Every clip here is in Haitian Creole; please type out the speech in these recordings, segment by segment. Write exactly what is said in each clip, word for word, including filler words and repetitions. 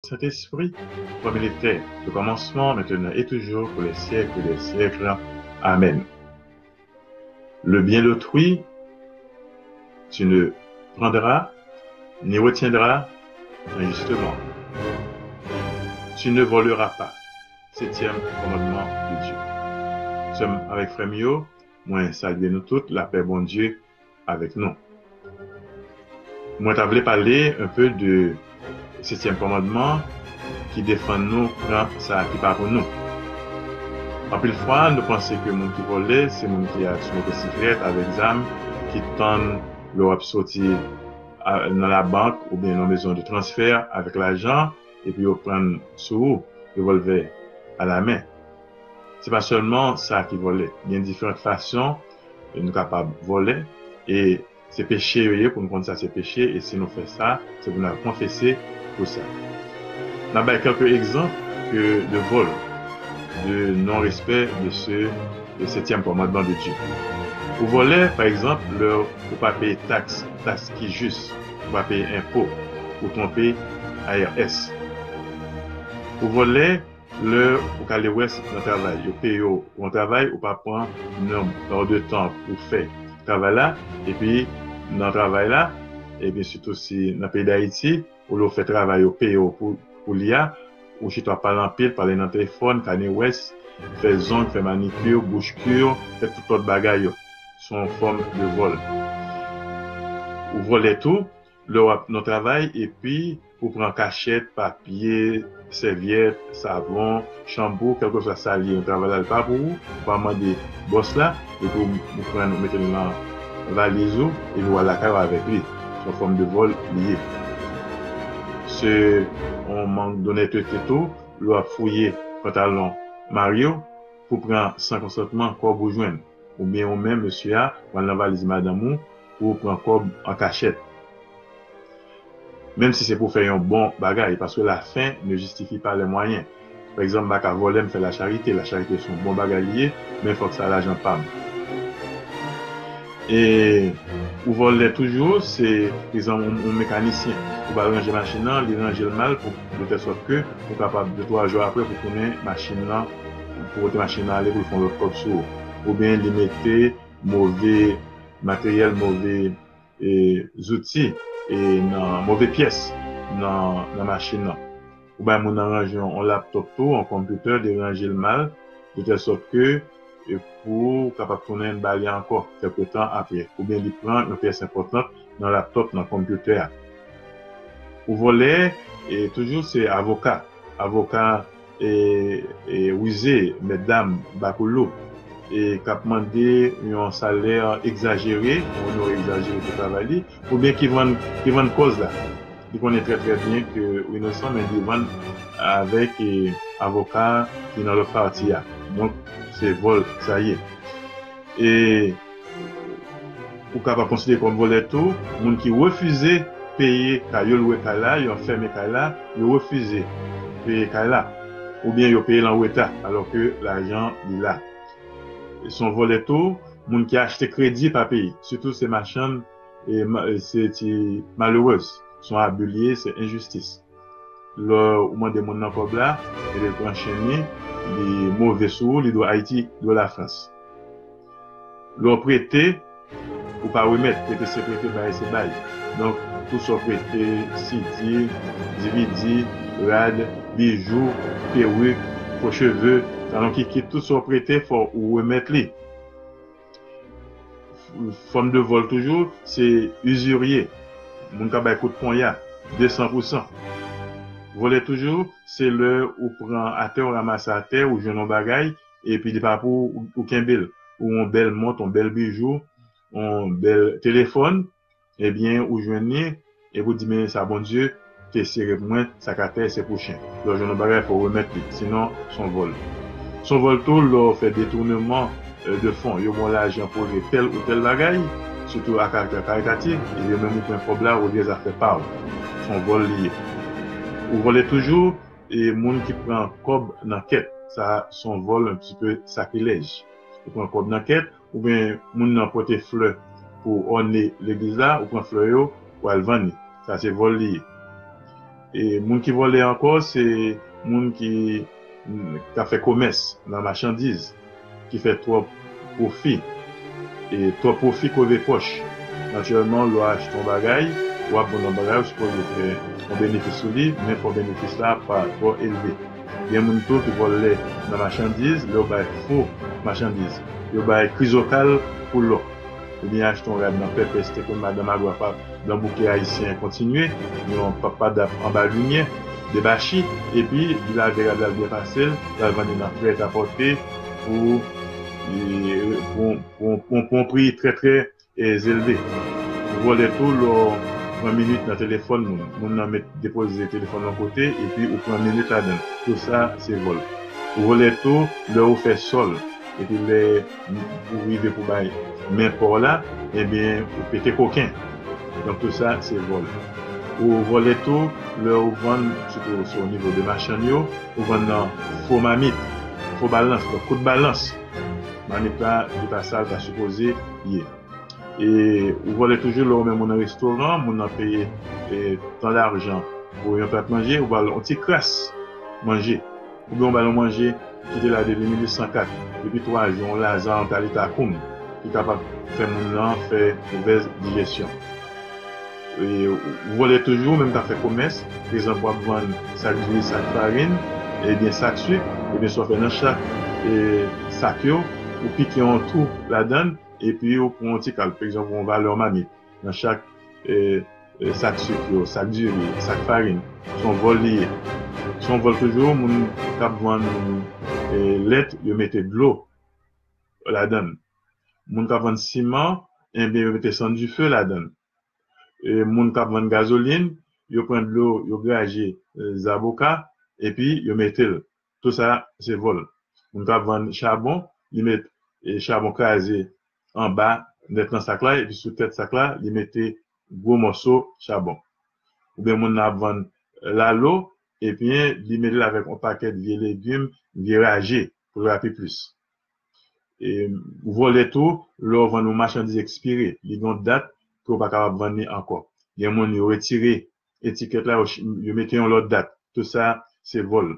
Saint-Esprit, comme il était au commencement, maintenant et toujours, pour les siècles des siècles. Amen. Le bien d'autrui, tu ne prendras ni retiendras injustement. Tu ne voleras pas. Septième commandement de Dieu. Sè m avèk frè m yo, mwen salye nou tout, lapè Bondye avèk nou. Mwen ta vle pale un peu de septième commandement ki defann nou pran sa ki pa pou nou. Anpil fwa, nou panse ke moun ki vòlè, se moun ki a sou motosiklèt avèk zam, ki tann lè w ap soti a, nan labank oubyen nan maison de transfert avèk lajan, epi yo pran sou ou, revòlvè alamen. Se pa sèlman sa ki vòlè. Gen diferan fason nou kapab vòlè, e se peche yo ye, pou nou konn sa se peche, e si nou fè sa, se pou n al konfese pou sa. N ap bay kèlke egzanp ke de vòl, de non-respect de ce le septième commandement de Dieu. Ou vòlè, pa egzanp, lè ou pa peye taks, taks ki jis, ou pa peye enpo, ou twonpe I R S. Ou vòlè lè ou ka lewès nan travay, yo peye w pou yon travay, ou pa pran nonb de tan pou fè travay la, epi nan travay la, epi sitou si nan peyi Dayiti, olye w fè travay yo peye w pou, pou li a, ou chita w ap pale anpil, pale nan telefòn, kanewès, fè zong, fè manikir, bouch kir, fè tout lòt bagay yo. Se yon fòm de vòl. Ou vòlè tou, lè w ap nan travay, epi ou pran kachèt, papye, sèvyèt, savon, chanpou, kèlkeswa sa l ye, yon travay la, li pa pou ou, ou pa mande bòs la, epi ou, ou pran l, ou mete l nan valiz ou, epi w al lakay ou avèk li. Se yon fòm de vòl li ye. Se yon mank donètete tou, lè w ap fouye pantalon mari w pou pran san konsantman kòb ou jwenn. Oubyen ou menm, mesye a, w al nan valiz madanm ou pou w pran kòb an kachèt. Menm si se pou fè yon bon bagay, paske la fin ne justifie pas les moyens. Pa egzanp, m pa ka vòlè, m fè lacharite. Lacharite se yon bon bagay li ye, men fòk sa lajan pa m. E ou vòlè toujou, se, pa egzanp, yon, yon mekanisyen. Ou ba l ranje machin nan, li ranje l mal, pou, de tèl sòt ke ou kapab, de twa jou apre, pou tounen machin nan, pou pote machin nan ale, pou l fè yon lòt kòb sou ou. Oubyen li mete move materyèl, move e, zouti, e, nan move pyès nan, nan machin nan. Ou bay moun nan ranje yon, yon laptòp tou, yon konpitè, li ranje l mal, de tèl sòt ke, e, pou w kapab tounen ba li ankò kèlke tan apre. Oubyen li pran yon pyès enpòtan nan laptòp, nan konpitè a. Ou vòlè, e, toujou se avoka. Avoka e, e rize, mètdam, bakoulou, e k ap mande yon salè egzajere, yon onore egzajere pou travay li, oubyen ki vann, ki vann kòz la. Li konnen trè, trè byen ke w inosan, men li vann avèk, e, avoka ki nan lòt pati a. Donk, se vòl sa ye. E ou kapab konsidere kòm vòlè tou moun ki refize peye kay yo, lwe kay la, yo ap fèmen kay la, yo refize peye kay la, oubyen yo peye l an reta, alò ke lajan li la. Se yon vòlè tou moun ki achte kredi pa peye, sitou se machann, e ma-, e se ti malerèz, se yon abi li ye, se enjistis. Lè ou mande moun nan kòb la, epi l pran chen li, li move sou ou, li dwe Ayiti, li dwe Lafrans. Lè w prete, ou pa remèt, prete se prete, bay se bay. Donk, tout sa w prete, sidi, D V D, rad, bijou, perik, fo cheve, talon kikit, tout sa w prete, fò ou remèt li. Fòm de vòl toujou, se izirye. Moun k ap bay kout ponya, de san pou san. Vòlè toujou, se lè ou pran atè, ou ranmase atè, ou jwenn yon bagay, epi li pa pou ou, ou kenbe l. Ou yon bèl mont, yon bèl bijou, yon bèl telefòn, ebyen, ou jwenn li, epi w di, men sa Bondye te sere pou mwen, sa k atè se pou chen. Lè w jwenn yon bagay, fò w remèt li, sinon, se yon vòl. Se yon vòl tou, lè w fè detouneman, e, de fon, yo ba w lajan pou w regle tèl ou tèl bagay, sitou a karaktè karitatif, e yo menm ou pran kòb la, ou vye zafè pa w. Se yon vòl li ye. Ou vòlè toujou, e moun ki pran kòb nan kèt, sa se yon vòl un petit peu sacrilège. Ou pran kòb nan kèt, oubyen moun nan pote flè pou òne legliz la, ou pran flè yo, ou al vann li. Sa se vòl li ye. E moun ki vòlè ankò, se moun ki, ki ap fè komès nan machandiz, ki fè twòp pwofi. E twòp pwofi kreve pòch. Natirèlman, lè w achte yon bagay, w ap vann yon bagay, ou sipoze fè yon benefis sou li, men fò benefis la pa twò elve. Gen moun tou ki vòlè nan machandiz, lè yo bay fo machandiz. Yo bay krizokal pou lò. Oubyen achte yon rad nan pèpès, te konn madanm Agwa pa nan bouke ayisyen kontinye, yon papadap anba limyè, debachi, epi li lave rad la, l byen pase l, l al vann li nan prèt a pòte pou, e, pou, pou, pou, pou yon pri trè, trè, e, zelve. Ou vòlè tou lè w pran minit nan telefòn moun. Moun nan met depoze telefòn yon kote, epi ou pran minit ladan l. Tou sa, se vòl. Ou vòlè tou lè ou fè sòl. Epi lè ou rive pou bay men pa w la, ebyen, ou pete koken. Donk, tou sa, se vòl. Ou vòlè tou lè ou vann, sitou se o nivo de machann yo, ou vann nan fo mamit, fo balans, donk kout balans. Mamit la, li pa sa l ta sipoze ye. E ou vòlè toujou lè ou menm ou nan restoran, moun nan peye, e, tan lajan pou yon plat manje, ou ba l yon ti kras manje. Oubyen ou ba l yon manje ki te la depi mil uit san kat, depi twa jou, yon laza, yon talitakoum, ki kapab fè moun nan fè movèz dijesyon. E ou vòlè toujou, menm k ap fè komès, pa egzanp, w ap vann sak diri, sak farin, ebyen sak sik, ebyen sa w fè nan chak, e, sak yo, ou pike yon twou ladan l, epi ou pran yon ti kal, pa egzanp, yon valè mamit nan chak, e, e, sak sik yo, sak diri, sak farin. Se yon vòl li ye. Se yon vòl toujou, moun k ap vann, e, lèt, yo mete dlo ladan l. Moun k ap vann siman, ebyen, yo mete san dife ladan l. E, moun k ap vann gazolin, yo pran dlo, yo graje, e, zaboka, epi yo mete l. Tou sa, se vòl. Moun k ap vann chabon, li met, e, chabon kraze anba nèt nan sak la, epi sou tèt sak la, li mete gwo mòso chabon. Oubyen moun nan ap vann lalo, ebyen, li mele l avèk yon pakèt vye legim, vye raje, pou l rapid plis. E, ou vòlè tou, lè w vann yon machandiz ekspire, li gen yon dat ke w pa kapab vann li ankò. Gen moun, yo retire etikèt la, yo ch-, yo mete yon lòt dat. Tou sa, se vòl.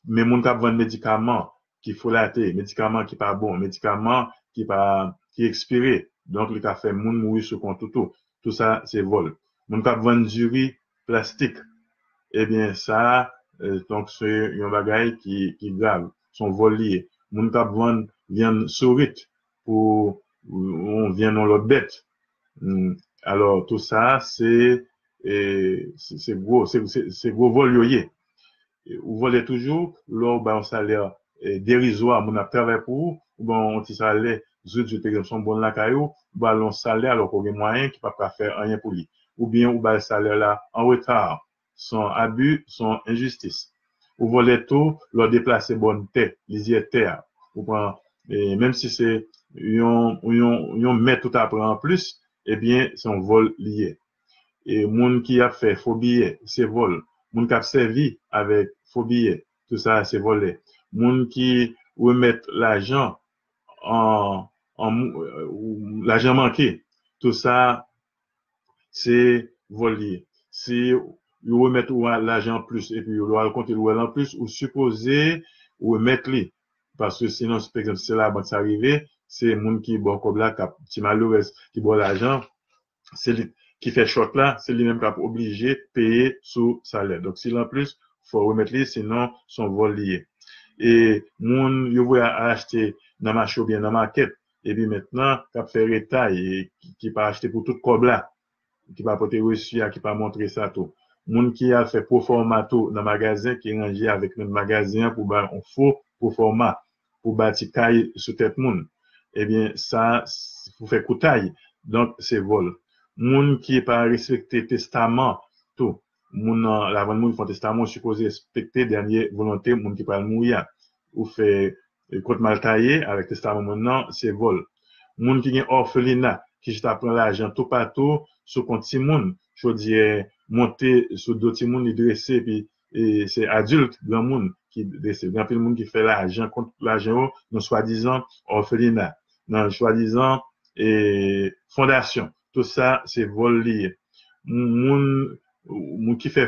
Men moun k ap vann medikaman ki folate, medikaman ki pa bon, medikaman ki pa, ki ekspire, donk li ka fè moun mouri sou kont ou tou. Tou sa, se vòl. Moun k ap vann diri plastik, ebyen, sa, e, donk, se yon bagay ki, ki grav. Se yon vòl li ye. Moun k ap vann vyann sourit pou yon vyann yon lòt bèt. Hmm. Alò, tou sa, se, e, se, se gwo, se, se, se gwo vòl yo ye. E, ou vòlè toujou, lè w bay yon salè, e, derizwa, moun ap travay pou ou, ou ba l yon ti salè, zout, zout, pa egzanp, se yon bon lakay ou, ou ba l yon salè, alò ke w gen mwayen ki p ap ka fè anyen pou li. Oubyen ou ba l salè la an reta, se yon abi, se yon enjistis. Ou vòlè tou, lè w deplase bòn tè, lizyè tè a. Ou pran, e, menm si se yon, yon, yon mèt ou ta pran anplis, ebyen, se yon vòl li ye. E moun ki ap fè fo biyè, se vòl. Moun k ap sèvi avèk fo biyè, tou sa, se vòlè. Moun ki remèt lajan an, an, lajan manke, tou sa, se vòl li ye. Si yo remèt ou a-, lajan anplis, epi lè w al konte l, ou wè l anplis, ou sipoze remèt li. Paske sinon, pa egzanp, si se labank sa rive, se moun ki ba w kòb la, k ap, ti malerèz ki ba w lajan, se li ki fè chòt la, se li menm k ap oblije peye sou salè. Donk, si l anplis, fò w remèt li, sinon, se yon vòl li ye. E moun yo voye al achte nan mache oubyen nan makèt, epi mentnan, k ap fè retay, e ki, ki pa achte pou tout kòb la, ki pa pote resi a, ki pa montre sa tou. Moun ki al fè pwofòma tou nan magazen, ki ranje avèk nòt magazen an pou bay yon fo pwofòma, pou ba ti kay sou tèt moun. Ebyen, sa, s-, pou fè koutay, donk, se vòl. Moun ki pa respekte testaman tou, moun nan, lavan l mouri, fè yon testaman, ou sipoze respekte dènye volonte moun ki pral mouri a. Ou fè, e, kont mal taye avèk testaman moun nan, se vòl. Moun ki gen òfelina, ki chita pran lajan toupatou sou kont timoun, chodyè monte sou do timoun, li drese, epi, e, se adilt, granmoun ki drese. Gen anpil moun ki fè lajan kont lajan yo nan swadizan òfelina, nan swadizan, e, fondasyon. Tout sa, se vòl li ye. Moun, moun ki fè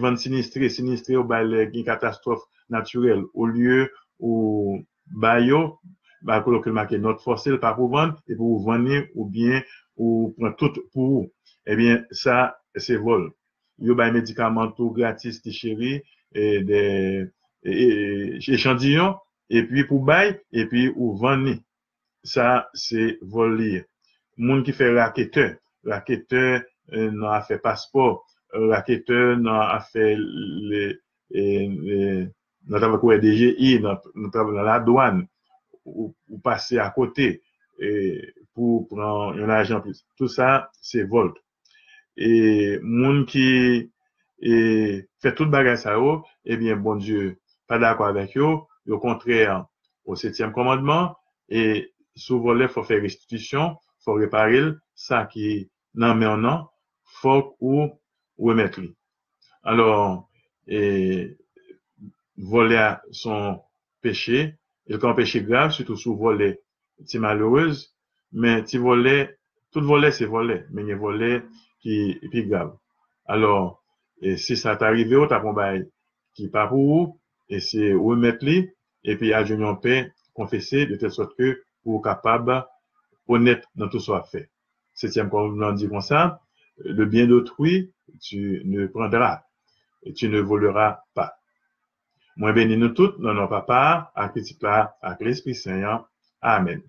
vann sinistre, sinistre ou bay lè gen katastwòf natirèl, olye ou ba yo, ba koloke l make nòt fòse l pa pou vann, epi ou vann li, oubyen ou pran tout pou ou. Ebyen, sa, se vòl. Yo bay medikaman tou gratis, ti cheri, e de, e, e, echantiyon, epi pou bay, epi ou vann li. Sa, se vòl li ye. Moun ki fè raketè, raketè, e, nan afè paspò, raketè nan afè le, e, e, nan travay kou D G I, nan, nan travay nan ladwàn, ou, ou pase akote, e, pou pran yon lajan plis. Tout sa, se vòl. E moun ki, e, fè tout bagay sa yo, ebyen, Bondye pa dakò avèk yo, yo kontrè o setyèm kòmandman, e si w vòlè, fò fè restitisyon, fò repare l, sa ki nan men w nan, fòk ou remèt li. Alò, e, vòlè a se yon peche, e l ka yon peche grav, sitou si w vòlè ti malerèz, men ti vòlè, tout vòlè se vòlè, men gen vòlè ki pi grav. Alò, e si sa ta rive w, t ap yon bagay ki pa pou ou, e se remèt li, epi al jwenn yon pè, konfese, de tèl sòt ke pou w kapab onèt nan tout sa w ap fè. Setyèm kòmandman di konsa, le bien d'autrui, tu ne prendras, et tu ne voleras pas. Mwen beni nou tout nan non Papa a, ak Pitit la, ak Lespri Sen an. Amèn.